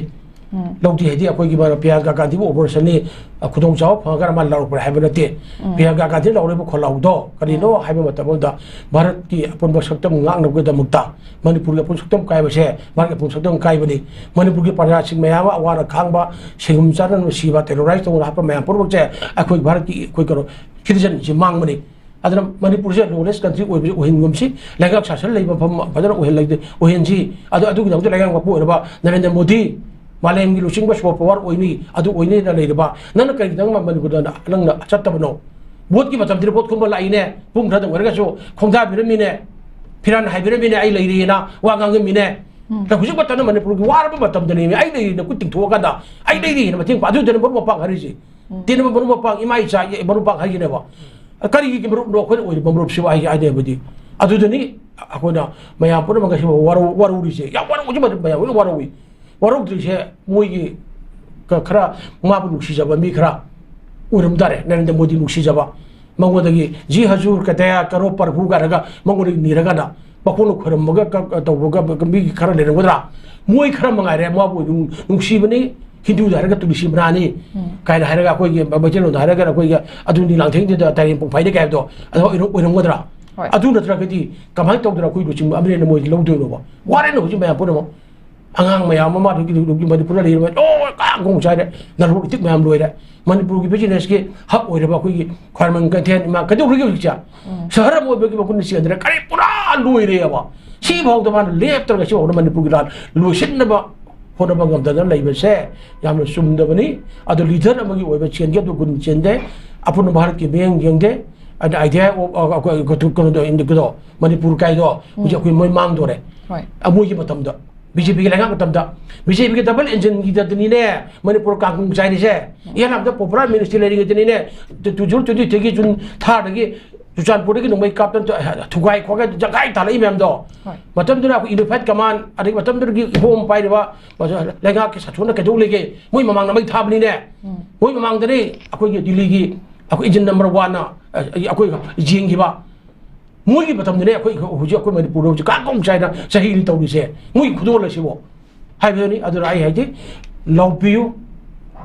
ꯂꯧꯗꯦ ꯍꯥꯏꯗꯤ ꯑꯩꯈꯣꯏꯒꯤ ꯃꯥꯅ ꯄ꯭ꯔꯤꯌꯥꯡꯀꯥ ꯒꯥꯟꯙꯤꯕꯨ opposition ꯅꯤ, ꯑ, ꯈꯨꯗꯣꯡꯆꯥꯕ ꯐꯪꯉꯒꯅ ꯃꯥꯅ ꯂꯥꯎꯔꯛꯄꯅꯦ ꯍꯥꯏꯕ ꯅꯠꯇꯦ꯫ ꯄ꯭ꯔꯤꯌꯥꯡꯀꯥ ꯒꯥꯟꯙꯤꯅ ꯂꯥꯎꯔꯛꯏꯕ ꯈꯣꯜꯂꯥꯎꯗꯣ ꯀꯔꯤꯅꯣ ꯍꯥꯏꯕ ꯃꯇꯝ ꯑꯃꯗ ꯚꯥꯔꯠꯀꯤ ꯑꯄꯨꯟꯕ ꯁꯛꯇꯝ ꯉꯥꯛꯅꯕꯒꯤꯗꯃꯛꯇ, ꯃꯅꯤꯄꯨꯔꯒꯤ ꯑꯄꯨꯟꯕ ꯁꯛꯇꯝ ꯀꯥꯏꯕꯁꯦ ꯚꯥꯔꯠꯀꯤ ꯑꯄꯨꯟꯕ ꯁꯛꯇꯝ ꯀꯥꯏꯕꯅꯤ꯫ ꯃꯅꯤꯄꯨꯔꯒꯤ ꯄ꯭ꯔꯖꯥꯁꯤꯡ ꯃꯌꯥꯝ ꯑꯃ ꯑꯋꯥꯅ ꯈꯥꯡꯕ, ꯁꯤꯒꯨꯝ ꯆꯥꯗꯅ ꯁꯤꯕ, terrorize ꯇꯧꯗꯅ ꯍꯥꯠꯄ ꯃꯌꯥꯝ ꯄꯨꯝꯅꯃꯛꯁꯦ ꯑꯩꯈꯣꯏ ꯚꯥꯔꯠꯀꯤ ꯑꯩꯈꯣꯏ ꯀꯩꯅꯣ citizen ꯁꯤ ꯃꯥꯡꯕꯅꯤ꯫ ꯑꯗꯨꯅ ꯃꯅꯤꯄꯨꯔꯁꯦ lawless country ꯑꯣꯏꯕꯁꯦ ꯑꯣꯏꯍꯟꯒꯨꯝꯁꯤ, ꯂꯩꯉꯥꯛ ꯁꯥꯁꯟ ꯂꯩꯕ ꯃꯐꯝ ꯐꯖꯅ ꯑꯣꯏꯍꯜꯂ-, ꯑꯣꯏꯍꯟꯁꯤ꯫ ꯑꯗꯨ, ꯑꯗꯨꯒꯤꯗꯃꯛꯇ ꯂꯩꯉꯥꯛ ꯃꯄꯨ ꯑꯣꯏꯔꯕ ꯅꯔꯦꯟꯗ꯭ꯔ ꯃꯣꯗꯤ, ꯃꯥꯂꯦꯝꯒꯤ ꯂꯨꯆꯤꯡꯕ soft power ꯑꯣꯏꯅꯤ, ꯑꯗꯨ ꯑꯣꯏꯅꯤꯅ ꯂꯩꯔꯕ ꯅꯪꯅ ꯀꯔꯤꯒꯤꯗꯃꯛ ꯃꯅꯤꯄꯨꯔꯗ ꯅꯪꯅ ꯆꯠꯇꯕꯅꯣ? Vote ꯀꯤ ꯃꯇꯝꯗꯨꯗ vote ꯈꯨꯝꯕ ꯂꯥꯛꯏꯅꯦ, ꯄꯨꯡ ꯈꯔꯗꯪ ꯑꯣꯏꯔꯒꯁꯨ ꯈꯣꯡꯗꯥꯕꯤꯔꯝꯃꯤꯅꯦ, ꯐꯤꯔꯥꯟ ꯍꯥꯏꯕꯤꯔꯝꯃꯤꯅꯦ, ꯑꯩ ꯂꯩꯔꯤꯑꯅ ꯋꯥ ꯉꯥꯡꯉꯝꯃꯤꯅꯦ꯫ ꯑꯗ ꯍꯧꯖꯤꯛ ꯃꯇꯝꯗ ꯃꯅꯤꯄꯨꯔꯒꯤ ꯋꯥꯔꯕ ꯃꯇꯝꯗꯅꯦꯃꯤ ꯑꯩ ꯂꯩꯔꯤꯅ ꯈꯨꯠ ꯇꯤꯡꯊꯣꯛꯑꯀꯥꯟꯗ ꯑꯩ ꯂꯩꯔꯤꯅ ꯃꯇꯦꯡ ꯄꯥꯡ-, ꯑꯗꯨꯗꯅꯦ ꯃꯔꯨꯞ ꯃꯄꯥꯡ ꯍꯥꯏꯔꯤꯁꯦ꯫ ꯇꯤꯟꯅꯕ ꯃꯔꯨꯞ ꯃꯄꯥꯡ, ꯏꯃꯥ ꯏꯆꯥ ꯃꯔꯨꯞ ꯃꯄꯥꯡ ꯍꯥꯏꯁꯤꯅꯦꯕ꯫ ꯀꯔꯤꯒꯤ ꯃꯔꯨꯞꯅꯣ ꯑꯩꯈꯣꯏꯅ ꯑꯣꯏꯔꯤꯕ ꯃꯔꯨꯞꯁꯤꯕꯨ ꯍꯥꯏ-, ꯍꯥꯏꯅꯕꯗꯤ? ꯑꯗꯨꯗꯅꯤ ꯑꯩꯈꯣꯏꯅ ꯃꯌꯥꯝ ꯄꯨꯝꯅꯃꯛ ꯉꯁꯤ ꯋꯥꯔꯧ-, ꯋꯥꯔꯧꯔꯤꯁꯦ꯫ ꯌꯥꯝ ꯋꯥꯔꯧꯕꯁꯤ ꯃꯌꯥꯝ ꯂꯣꯏꯅ ꯋꯥꯔꯧꯏ꯫ ꯋꯥꯔꯧꯗ꯭ꯔꯤꯁꯦ ꯃꯣꯏꯒꯤ ꯈ-, ꯈꯔ ꯃꯥꯕꯨ ꯅꯨꯡꯁꯤꯖꯕ ꯃꯤ ꯈꯔ ꯑꯣꯏꯔꯝ ꯇꯥꯔꯦ꯫ ꯅꯔꯦꯟꯗ꯭ꯔ ꯃꯣꯗꯤ ꯅꯨꯡꯁꯤꯖꯕ, ꯃꯉꯣꯟꯗꯒꯤ "ꯖꯤ ꯍꯖꯨꯔ ꯀꯗꯌꯥ ꯀꯔꯣ ꯄ꯭ꯔꯚꯨ" ꯀꯥꯏꯅꯒ ꯃꯉꯣꯟꯗꯒꯤ ꯅꯤꯔꯒꯅ ꯃꯈꯣꯡꯅ ꯈꯣꯏꯔꯝꯃꯒ ꯀ-, ꯀ-, ꯇꯧꯕꯒ ꯃꯤ ꯈꯔ ꯂꯩꯔꯝꯒꯗ꯭ꯔꯥ? ꯃꯣꯏ ꯈꯔ ꯃꯉꯥꯏꯔꯦ, ꯃꯥꯕꯨ ꯅꯨꯡ-, ꯅꯨꯡꯁꯤꯕꯅꯤ, ꯍꯤꯟꯗꯨꯗ ꯍꯥꯏꯔꯒ ꯇꯨꯂꯁꯤ ꯃꯅꯥꯅꯤ ꯀꯥꯏꯅ ꯍꯥꯏꯔꯒ, ꯑꯩꯈꯣꯏꯒꯤ ꯃꯩꯇꯩꯂꯣꯟꯗ ꯍꯥꯏꯔꯒꯅ ꯑꯩꯈꯣꯏꯒꯤ ꯑꯗꯨꯅꯤ ꯂꯥꯡꯊꯦꯡꯗꯨꯗ ꯇꯥꯏꯔꯦꯟ ꯄꯨꯡꯐꯥꯏꯗ ꯀꯥꯏ ꯍꯥꯏꯕꯗꯣ, ꯑꯗꯨ ꯑꯣꯏꯔꯝ-, ꯑꯣꯏꯔꯝꯒꯗ꯭ꯔꯥ? ꯍꯣꯏ꯫ ꯑꯗꯨ ꯅꯠꯇ꯭ꯔꯒꯗꯤ ꯀꯃꯥꯏꯅ ꯇꯧꯗꯅ ꯑꯩꯈꯣꯏ ꯂꯨꯆꯤꯡꯕ ꯑꯃꯅꯦꯅ ꯃꯣꯏ ꯂꯧꯗꯣꯏꯅꯣꯕ? ꯋꯥꯔꯦꯅ ꯍꯧꯖꯤꯛ ꯃꯌꯥꯝ ꯄꯨꯝꯅꯃꯛ꯫ ꯑꯉꯥꯡ ꯃꯌꯥꯝ ꯑꯃ ꯑꯗꯨꯒꯤ, ꯑꯗꯨꯒꯤ ꯃꯅꯤꯄꯨꯔꯗ ꯂꯩꯔꯤꯕ ꯂꯣꯏ ꯀꯥꯡ ꯈꯣꯡ ꯆꯥꯏꯔꯦ, ꯅꯔꯣꯛ ꯏꯇꯤꯛ ꯃꯌꯥꯝ ꯂꯣꯏꯔꯦ꯫ ꯃꯅꯤꯄꯨꯔꯒꯤ business ꯀꯤ hub ꯑꯣꯏꯔꯕ ꯑꯩꯈꯣꯏꯒꯤ ꯈ꯭ꯋꯥꯏꯔꯝꯕꯟ ꯀꯩꯊꯦꯜ ꯏꯃꯥ ꯀꯩꯗꯧꯔꯤꯒꯦ ꯍꯧꯖꯤꯛꯁꯦ? ꯁꯍꯔ ꯑꯃ ꯑꯣꯏꯕꯒꯤ ꯃꯒꯨꯟ ꯆꯦꯟꯗ꯭ꯔꯦ, ꯀꯔꯤ ꯄꯨꯔꯥ ꯂꯣꯏꯔꯦꯕ꯫ ꯁꯤꯐꯥꯎꯗ ꯃꯥꯅ ꯂꯦꯞꯇ꯭ꯔꯒ ꯁꯤꯐꯥꯎꯗ ꯃꯅꯤꯄꯨꯔꯒꯤ ꯂꯥꯟ ꯂꯣꯏꯁꯤꯟꯅꯕ ꯍꯣꯠꯅꯕ ꯉꯝꯗꯗꯅ ꯂꯩꯕꯁꯦ ꯌꯥꯝꯅ ꯆꯨꯝꯗꯕꯅꯤ꯫ ꯑꯗꯣ leader ꯑꯃꯒꯤ ꯑꯣꯏꯕ ꯆꯦꯟꯒꯦ ꯑꯗꯨ ꯒꯨꯟ ꯆꯦꯟꯗꯦ꯫ ꯑꯄꯨꯟꯕ ꯚꯥꯔꯠꯀꯤ ꯃꯤꯠꯌꯦꯡ ꯌꯦꯡꯗꯦ꯫ ꯑꯗ idea of, ꯑ, ꯑꯩꯈꯣꯏ ꯀꯩꯅꯣꯗꯣ, ꯀꯩꯅꯣꯗꯣ, ꯃꯅꯤꯄꯨꯔ ꯀꯥꯏꯗꯣ ꯍꯧꯖꯤꯛ ꯑꯩꯈꯣꯏ ꯃꯣꯏ ꯃꯥꯡꯗꯣꯔꯦ꯫ ꯍꯣꯏ꯫ ꯑ, ꯃꯣꯏꯒꯤ ꯃꯇꯝꯗ, BJP ꯒꯤ ꯂꯩꯉꯥꯛ ꯃꯇꯝꯗ, BJP ꯒꯤ double engine ꯒꯤꯗꯗꯅꯤꯅꯦ ꯃꯅꯤꯄꯨꯔ ꯀꯥꯡꯈꯨꯝ ꯆꯥꯏꯔꯤꯁꯦ꯫ ꯏꯍꯥꯟ ꯍꯥꯟꯕꯗ popular ministry ꯂꯩꯔꯤꯉꯩꯗꯅꯤꯅꯦ, two thousand twenty three ꯒꯤ June ꯊꯥꯗꯒꯤ ꯆꯨꯔꯆꯥꯟꯄꯨꯔꯗꯒꯤ ꯅꯣꯡꯃꯩ ꯀꯥꯞꯇꯅ ꯊꯨꯒꯥꯏ ꯈꯣꯠꯀꯥꯏ ꯖꯒꯥꯏ ꯇꯥꯜꯂꯛꯏ ꯃꯌꯥꯝꯗꯣ꯫ ꯍꯣꯏ꯫ ꯃꯇꯝꯗꯨꯗ ꯑꯩꯈꯣꯏ Unified Command, ꯑꯗꯒꯤ ꯃꯇꯝꯗꯨꯗꯒꯤ ꯏꯍꯣꯝ ꯄꯥꯏꯔꯤꯕ ꯂꯩꯉꯥꯛꯀꯤ ꯁꯥꯁꯣꯟꯅ ꯀꯩꯗꯧ ꯂꯩꯒꯦ? ꯃꯣꯏ ꯃꯃꯥꯡꯗ ꯃꯩ ꯊꯥꯕꯅꯤꯅꯦ꯫ ꯃꯣꯏ ꯃꯃꯥꯡꯗꯅꯦ ꯑꯩꯈꯣꯏꯒꯤ ꯗꯤꯜꯂꯤꯒꯤ ꯑꯩꯈꯣꯏ engine number one ꯅ, ꯑ, ꯑꯩꯈꯣꯏ ꯌꯦꯡꯈꯤꯕ꯫ ꯃꯣꯏꯒꯤ ꯃꯇꯝꯗꯅꯦ ꯑꯩꯈꯣꯏ ꯍꯧꯖꯤꯛ ꯑꯩꯈꯣꯏ ꯃꯅꯤꯄꯨꯔꯗ ꯍꯧꯖꯤꯛ ꯀꯥꯡ ꯀꯣꯡ ꯆꯥꯏꯅ ꯆꯍꯤꯅꯤ ꯇꯧꯔꯤꯁꯦ꯫ ꯃꯣꯏꯒꯤ ꯈꯨꯗꯣꯜ ꯑꯁꯤꯕꯨ ꯍꯥꯏꯕꯗꯨꯅꯤ꯫ ꯑꯗꯨꯅ ꯑꯩ ꯍꯥꯏꯗꯤ, ꯂꯧꯕꯤꯌꯨ,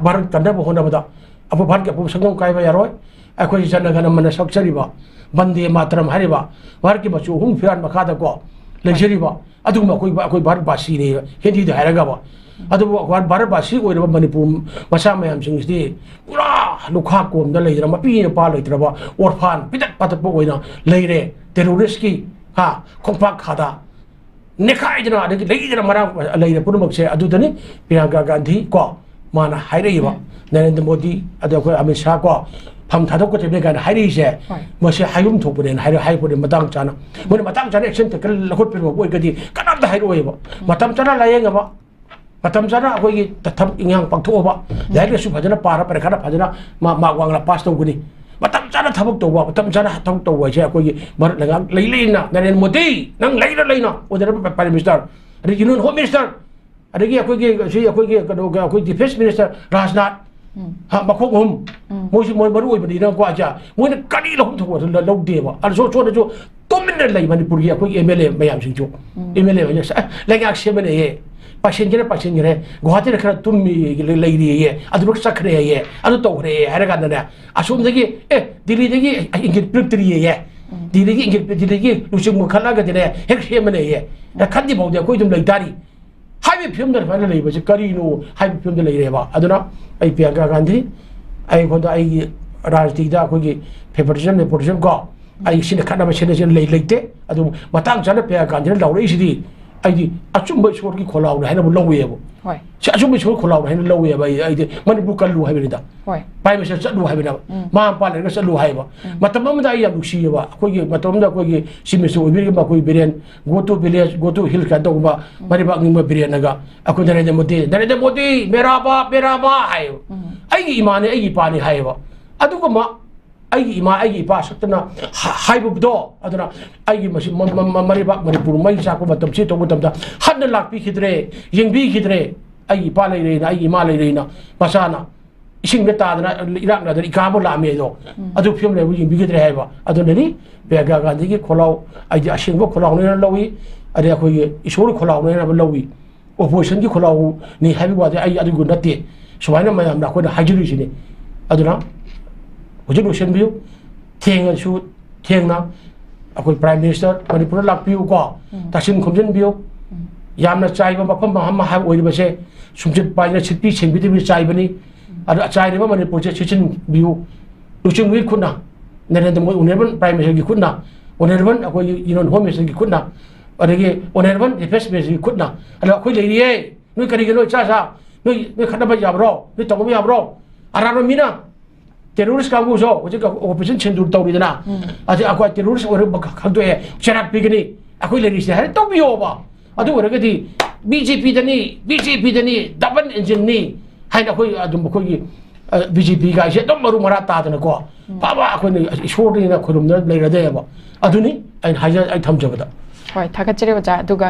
ꯚꯥꯔꯠ ꯀꯟꯅꯕ ꯍꯣꯠꯅꯕꯗ ꯑꯐꯕ ꯚꯥꯔꯠꯀꯤ ꯑꯐꯕ ꯁꯛꯇꯝ ꯀꯥꯏꯕ ꯌꯥꯔꯣꯏ꯫ ꯑꯩꯈꯣꯏ ꯖꯅ ꯒꯅ ꯃꯅ ꯁꯛꯆꯔꯤꯕ, ꯕꯟꯗꯦ ꯃꯥꯇꯔꯝ ꯍꯥꯏꯔꯤꯕ, ꯚꯥꯔꯠꯀꯤ ꯃꯆꯨ ꯑꯍꯨꯝ ꯐꯤꯔꯥꯟ ꯃꯈꯥꯗꯀꯣ ꯂꯩꯖꯔꯤꯕ ꯑꯗꯨꯒꯨꯝꯕ ꯑꯩꯈꯣꯏ, ꯑꯩꯈꯣꯏ ꯚꯥꯔꯠ ꯚꯥꯁꯤꯅꯦ, ꯍꯤꯟꯗꯤꯗ ꯍꯥꯏꯔꯒꯕ꯫ ꯑꯗꯨꯕꯨ ꯑꯩꯈꯣꯏ ꯚꯥꯔꯠ ꯚꯥꯁꯤ ꯑꯣꯏꯔꯕ ꯃꯅꯤꯄꯨꯔ ꯃꯆꯥ ꯃꯌꯥꯝꯁꯤꯡꯁꯤꯗꯤ ꯄꯨꯔꯥ ꯂꯨꯈꯥꯛ ꯀꯣꯝꯗ ꯂꯩꯗꯅ, ꯃꯄꯤ ꯃꯄꯥ ꯂꯩꯇ꯭ꯔꯕ orphan, ꯄꯤꯇꯠ ꯄꯥꯇꯠꯄ ꯑꯣꯏꯅ ꯂꯩꯔꯦ꯫ Terrorist ꯀꯤ, ꯍꯥ, ꯈꯣꯡꯄꯥꯛ ꯈꯥꯗ ꯅꯦꯈꯥꯏꯗꯅ, ꯑꯗꯒꯤ ꯂꯩꯗꯅ ꯃꯔꯥꯡ ꯂꯩꯔꯦ ꯄꯨꯝꯅꯃꯛꯁꯦ꯫ ꯑꯗꯨꯗꯅꯤ ꯄ꯭ꯔꯤꯌꯥꯡꯀꯥ ꯒꯥꯟꯙꯤ ꯀꯣ, ꯃꯥꯅ ꯍꯥꯏꯔꯛꯏꯕ, ꯅꯔꯦꯟꯗ꯭ꯔ ꯃꯣꯗꯤ, ꯑꯗ ꯑꯩꯈꯣꯏ ꯑꯃꯤꯠ ꯁꯥꯍ ꯀꯣ, ꯐꯝ ꯊꯥꯗꯣꯛꯀꯗꯕꯅꯤ ꯀꯥꯏꯅ ꯍꯥꯏꯔꯛꯏꯁꯦ꯫ ꯍꯣꯏ꯫ ꯃꯁꯤ ꯍꯥꯏꯐꯝ ꯊꯣꯛꯄꯅꯦꯅ ꯍꯥꯏꯔ-, ꯍꯥꯏꯔꯛꯄꯅꯦ ꯃꯇꯥꯡ ꯆꯥꯅ꯫ ꯃꯣꯏꯅ ꯃꯇꯥꯡ ꯆꯥꯅ action ꯇꯦꯛꯀꯜ ꯂꯧꯈꯠꯄꯤꯔꯝꯕ ꯑꯣꯏꯔꯒꯗꯤ ꯀꯅꯥꯝꯇ ꯍꯥꯏꯔꯛꯑꯣꯏꯕ꯫ ꯃꯇꯝ ꯆꯥꯅ ꯂꯥꯏꯌꯦꯡꯉꯕ, ꯃꯇꯝ ꯆꯥꯅ ꯑꯩꯈꯣꯏꯒꯤ ꯊ-, ꯊꯕꯛ ꯏꯟꯈꯥꯡ ꯄꯥꯡꯊꯣꯛꯑꯕ, ꯂꯥꯏꯔꯤꯛ ꯂꯥꯏꯁꯨ ꯐꯖꯅ ꯄꯥꯔ, ꯄꯔꯤꯈꯥꯗ ꯐꯖꯅ ꯃꯥ-, mark ꯋꯥꯡꯅ pass ꯇꯧꯒꯅꯤ꯫ ꯃꯇꯝ ꯆꯥꯅ ꯊꯕꯛ ꯇꯧꯕ, ꯃꯇꯝ ꯆꯥꯅ ꯊꯕꯛ ꯇꯧꯕ ꯍꯥꯏꯁꯦ ꯑꯩꯈꯣꯏꯒꯤ ꯚꯥꯔꯠ ꯂꯩꯉꯥꯛ ꯂꯩ ꯂꯩꯅ, ꯅꯔꯦꯟꯗ꯭ꯔ ꯃꯣꯗꯤ, ꯅꯪ ꯂꯩꯔ ꯂꯩꯅ, Honourable Prime Minister, ꯑꯗꯒꯤ Union Home Minister, ꯑꯗꯒꯤ ꯑꯩꯈꯣꯏꯒꯤ ꯁꯤ ꯑꯩꯈꯣꯏꯒꯤ ꯀꯩꯅꯣꯒ, ꯑꯩꯈꯣꯏ Defence Minister ꯔꯥꯖꯅꯥꯊ, ꯎꯝ꯫ ꯍꯥ, ꯃꯈꯣꯡ ꯑꯍꯨꯝ꯫ ꯎꯝ꯫ ꯃꯣꯏꯁꯨ ꯃꯣꯏ ꯃꯔꯨ ꯑꯣꯏꯕꯅꯤꯅꯀꯣ, ꯑꯁꯦ ꯃꯣꯏꯅ ꯀꯔꯤ ꯂꯧꯐꯝ ꯊꯣꯛꯄ ꯂꯧꯗꯦꯕ꯫ ꯑꯗꯨ ꯁꯣ-, ꯁꯣꯝꯗꯁꯨ ꯇꯨꯃꯤꯟꯅ ꯂꯩ ꯃꯅꯤꯄꯨꯔꯒꯤ ꯑꯩꯈꯣꯏꯒꯤ ꯑꯦꯝ ꯑꯦꯜ ꯑꯦ ꯃꯌꯥꯝꯁꯤꯡꯁꯨ꯫ ꯎꯝ꯫ ꯑꯦꯝ ꯑꯦꯜ ꯑꯦ ꯃꯌꯥꯝꯁꯦ, "ꯑꯦ, ꯂꯩꯉꯥꯛ ꯁꯦꯝꯕꯅꯦꯌꯦ, ꯄꯥꯏꯁꯤꯟꯈ꯭ꯔꯦ, ꯄꯥꯏꯁꯤꯟꯈ꯭ꯔꯦ, ꯒꯨꯋꯥꯍꯥꯇꯤꯗ ꯈꯔ ꯇꯨꯝꯃꯤ, ꯂꯩꯔꯤꯌꯦ, ꯑꯗꯨ ꯆꯠꯈ꯭ꯔꯦꯌꯦ, ꯑꯗꯨ ꯇꯧꯈ꯭ꯔꯦꯌꯦ" ꯍꯥꯏꯔ ꯀꯥꯟꯗꯅꯦ, ꯑꯁꯣꯝꯗꯒꯤ, "ꯑꯦ, ꯗꯤꯜꯂꯤꯗꯒꯤ ꯏꯪꯒꯤꯠ ꯄꯤꯔꯛꯇ꯭ꯔꯤꯌꯦ, ꯎꯝ꯫ ꯗꯤꯜꯂꯤꯒꯤ ꯏꯪꯒꯤꯠ, ꯗꯤꯜꯂꯤꯒꯤ ꯂꯨꯆꯤꯡꯕ ꯈꯠꯂꯒꯗꯤꯅꯦ ꯍꯦꯛ ꯁꯦꯝꯕꯅꯦꯌꯦ, ꯈꯟꯗꯤ ꯐꯥꯎꯗꯤ ꯑꯩꯈꯣꯏ ꯑꯗꯨꯝ ꯂꯩꯇꯥꯔꯤ" ꯍꯥꯏꯕꯒꯤ ꯐꯤꯕꯝꯗ ꯁꯨꯃꯥꯏꯅ ꯂꯩꯕꯁꯦ ꯀꯔꯤꯅꯣ ꯍꯥꯏꯕꯒꯤ ꯐꯤꯕꯝꯗ ꯂꯩꯔꯦꯕ꯫ ꯑꯗꯨꯅ ꯑꯩ ꯄ꯭ꯔꯤꯌꯥꯡꯀꯥ ꯒꯥꯟꯙꯤ, ꯑꯩꯉꯣꯟꯗ ꯑꯩꯒꯤ ꯔꯥꯖꯅꯤꯇꯤꯗ ꯑꯩꯈꯣꯏꯒꯤ favoritism, nepotism ꯀꯣ, ꯑꯩ ꯁꯤꯅ ꯈꯠꯅꯕ ꯁꯤꯅ ꯁꯤꯅ ꯂꯩ ꯂꯩꯇꯦ꯫ ꯑꯗꯨ ꯃꯇꯥꯡ ꯆꯥꯅ ꯄ꯭ꯔꯤꯌꯥꯡꯀꯥ ꯒꯥꯟꯙꯤꯅ ꯂꯥꯎꯔꯛꯏꯁꯤꯗꯤ ꯑꯩꯗꯤ ꯑꯆꯨꯝꯕ ꯏꯁꯣꯔꯒꯤ ꯈꯣꯜꯂꯥꯎꯅꯤ ꯍꯥꯏꯅ ꯑꯃꯨꯛ ꯂꯧꯋꯦꯕ꯫ ꯍꯣꯏ꯫ ꯁꯤ ꯑꯆꯨꯝꯕ ꯏꯁꯣꯔꯒꯤ ꯈꯣꯜꯂꯥꯎꯅꯤ ꯍꯥꯏꯅ ꯂꯧꯋꯦꯕ꯫ ꯑꯩ, ꯑꯩꯗꯤ ꯃꯅꯤꯄꯨꯔ ꯀꯜꯂꯨ ꯍꯥꯏꯕꯅꯤꯗ꯫ ꯍꯣꯏ꯫ Prime Minister ꯆꯠꯂꯨ ꯍꯥꯏꯕꯅꯦꯕ꯫ ꯎꯝ꯫ ꯃꯃꯥ ꯃꯄꯥ ꯂꯩꯔꯒ ꯆꯠꯂꯨ ꯍꯥꯏꯕ꯫ ꯎꯝ꯫ ꯃꯇꯝ ꯑꯃꯗ ꯑꯩ ꯌꯥꯝ ꯅꯨꯡꯁꯤꯌꯦꯕ꯫ ꯑꯩꯈꯣꯏꯒꯤ ꯃꯇꯝ ꯑꯃꯗ ꯑꯩꯈꯣꯏꯒꯤ Chief Minister ꯑꯣꯏꯕꯤꯔꯤꯕ ꯑꯩꯈꯣꯏ Biren, "Go to village, go to hill" ꯀꯥꯏꯅ ꯇꯧꯕ, ꯎꯝ꯫ ꯃꯔꯩꯕꯥꯛ ꯅꯤꯡꯕ ꯕꯤꯔꯦꯟꯅꯒ ꯑꯩꯈꯣꯏ ꯅꯔꯦꯟꯗ꯭ꯔ ꯃꯣꯗꯤ, "ꯅꯔꯦꯟꯗ꯭ꯔ ꯃꯣꯗꯤ, ꯃꯦꯔꯥ ꯕꯥꯞ, ꯃꯦꯔꯥ ꯃꯥ" ꯍꯥꯏꯌꯦꯕ꯫ ꯎꯝ꯫ "ꯑꯩꯒꯤ ꯏꯃꯥꯅꯤ, ꯑꯩꯒꯤ ꯏꯄꯥꯅꯤ" ꯍꯥꯏꯌꯦꯕ꯫ ꯑꯗꯨꯒꯨꯝꯕ ꯑꯩꯒꯤ ꯏꯃꯥ, ꯑꯩꯒꯤ ꯏꯄꯥ ꯁꯛꯇꯅ ꯍ-, ꯍꯥꯏꯕꯗꯣ, ꯑꯗꯨꯅ ꯑꯩꯒꯤ ꯃꯁꯤ-, ꯃ-, ꯃ-, ꯃ-, ꯃꯔꯩꯕꯥꯛ ꯃꯅꯤꯄꯨꯔ ꯃꯩ ꯆꯥꯛꯄ ꯃꯇꯝ, ꯁꯤ ꯇꯧꯕ ꯃꯇꯝꯗ ꯍꯟꯅ ꯂꯥꯛꯄꯤꯈꯤꯗ꯭ꯔꯦ, ꯌꯦꯡꯕꯤꯈꯤꯗ꯭ꯔꯦ꯫ ꯑꯩꯒꯤ ꯏꯄꯥ ꯂꯩꯔꯦꯅ, ꯑꯩꯒꯤ ꯏꯃꯥ ꯂꯩꯔꯦꯅ ꯃꯆꯥꯅ ꯏꯁꯤꯡꯗ ꯇꯥꯗꯅ, ꯏꯔꯥꯛꯅꯗꯅ ꯏꯀꯥꯕ ꯂꯥꯛꯑꯝꯃꯦ ꯑꯗꯣ꯫ ꯎꯝ꯫ ꯑꯗꯨ ꯐꯤꯕꯝ ꯂꯩꯕ ꯌꯦꯡꯕꯤꯈꯤꯗ꯭ꯔꯦ ꯍꯥꯏꯕ꯫ ꯑꯗꯨꯅꯅꯤ ꯄ꯭ꯔꯤꯌꯥꯡꯀꯥ ꯒꯥꯟꯙꯤꯒꯤ ꯈꯣꯜꯂꯥꯎ, ꯑꯩꯗꯤ ꯑꯁꯦꯡꯕ ꯈꯣꯜꯂꯥꯎꯅꯦꯅ ꯂꯧꯏ, ꯑꯗꯩ ꯑꯩꯈꯣꯏꯒꯤ ꯏꯁꯣꯔꯒꯤ ꯈꯣꯜꯂꯥꯎꯅꯦꯅ ꯂꯧꯏ꯫ Oppositionꯒꯤ ꯈꯣꯜꯂꯥꯎꯅꯤ ꯍꯥꯏꯕꯒꯤ ꯋꯥꯗꯤ ꯑꯩ ꯑꯗꯨꯒꯤ ꯅꯠꯇꯦ꯫ ꯁꯨꯃꯥꯏꯅ ꯃꯌꯥꯝꯅ ꯑꯩꯈꯣꯏꯗ ꯍꯥꯏꯖꯤꯜꯂꯤꯁꯤꯅꯤ꯫ ꯑꯗꯨꯅ ꯍꯧꯖꯤꯛ ꯂꯣꯏꯁꯤꯟꯕꯤꯌꯨ꯫ ꯊꯦꯡꯉꯁꯨ ꯊꯦꯡꯅ ꯑꯩꯈꯣꯏ Prime Minister ꯃꯅꯤꯄꯨꯔꯗ ꯂꯥꯛꯄꯤꯌꯨꯀꯣ꯫ ꯎꯝ꯫ ꯇꯥꯁꯤꯟ ꯈꯣꯝꯖꯤꯟꯕꯤꯌꯨ꯫ ꯎꯝ꯫ ꯌꯥꯝꯅ ꯆꯥꯏꯕ ꯃꯐꯝ ꯑꯃ ꯍꯥꯏꯕ ꯑꯣꯏꯔꯤꯕꯁꯦ ꯁꯨꯝꯆꯤꯠ ꯄꯥꯏꯅ ꯁꯤꯠꯄꯤ ꯁꯦꯡꯕꯤꯗꯕꯤ ꯆꯥꯏꯕꯅꯤ꯫ ꯎꯝ꯫ ꯑꯗꯨ ꯆꯥꯏꯔꯤꯕ ꯃꯅꯤꯄꯨꯔꯁꯦ ꯁꯤꯠꯆꯤꯟꯕꯤꯌꯨ꯫ ꯂꯨꯆꯤꯡꯕꯒꯤ ꯈꯨꯠꯅ, ꯅꯔꯦꯟꯗ꯭ꯔ ꯃꯣꯗꯤ, Honourable Prime Ministerꯒꯤ ꯈꯨꯠꯅ, Honourable ꯑꯩꯈꯣꯏꯒꯤ Union Home Ministerꯒꯤ ꯈꯨꯠꯅ, ꯑꯗꯒꯤ Honourable Defence Ministerꯒꯤ ꯈꯨꯠꯅ, ꯑꯗ ꯑꯩꯈꯣꯏ ꯂꯩꯔꯤꯌꯦ꯫ ꯅꯣꯏ ꯀꯔꯤꯒꯤꯅꯣ ꯏꯆꯥ ꯏꯆꯥ? ꯅꯣꯏ, ꯅꯣꯏ ꯈꯠꯅꯕ ꯌꯥꯕ꯭ꯔꯣ? ꯅꯣꯏ ꯇꯧꯕ ꯌꯥꯕ꯭ꯔꯣ? ꯑꯔꯥꯟꯕ ꯃꯤꯅ terrorist ꯀꯥꯡꯕꯨꯁꯨ ꯍꯧꯖꯤꯛ Operation Sindoor ꯇꯧꯔꯤꯗꯅ, ꯎꯝ꯫ ꯑꯗꯩ ꯑꯩꯈꯣꯏ terrorist ꯑꯣꯏꯔꯛꯄ ꯈ-, ꯈꯪꯗꯣꯛꯑꯦ, ꯆꯩꯔꯥꯛ ꯄꯤꯒꯅꯤ, ꯑꯩꯈꯣꯏ ꯂꯩꯔꯤꯁꯦ ꯍꯥꯏꯅ ꯇꯧꯕꯤꯌꯣꯕ꯫ ꯑꯗꯨ ꯑꯣꯏꯔꯒꯗꯤ BJPꯗꯅꯤ, BJPꯗꯅꯤ, double engineꯅꯤ ꯍꯥꯏꯅ ꯑꯩꯈꯣꯏ ꯑꯗꯨꯝ ꯑꯩꯈꯣꯏꯒꯤ, ꯑ, BJP ꯒꯥꯏꯁꯦ ꯑꯗꯨꯝ ꯃꯔꯨ ꯃꯔꯥ ꯇꯥꯗꯅꯀꯣ, ꯎꯝ꯫ ꯐꯕ ꯑꯩꯈꯣꯏꯅ ꯏꯁꯣꯔꯅꯤꯅ ꯈꯨꯔꯨꯝꯗꯅ ꯂꯩꯔꯗꯦꯕ꯫ ꯑꯗꯨꯅꯤ ꯑꯩꯅ ꯍꯥꯏꯖ-, ꯑꯩ ꯊꯝꯖꯕꯗ꯫ ꯍꯣꯏ, ꯊꯥꯒꯠꯆꯔꯤ ꯑꯣꯖꯥ꯫ ꯑꯗꯨꯒ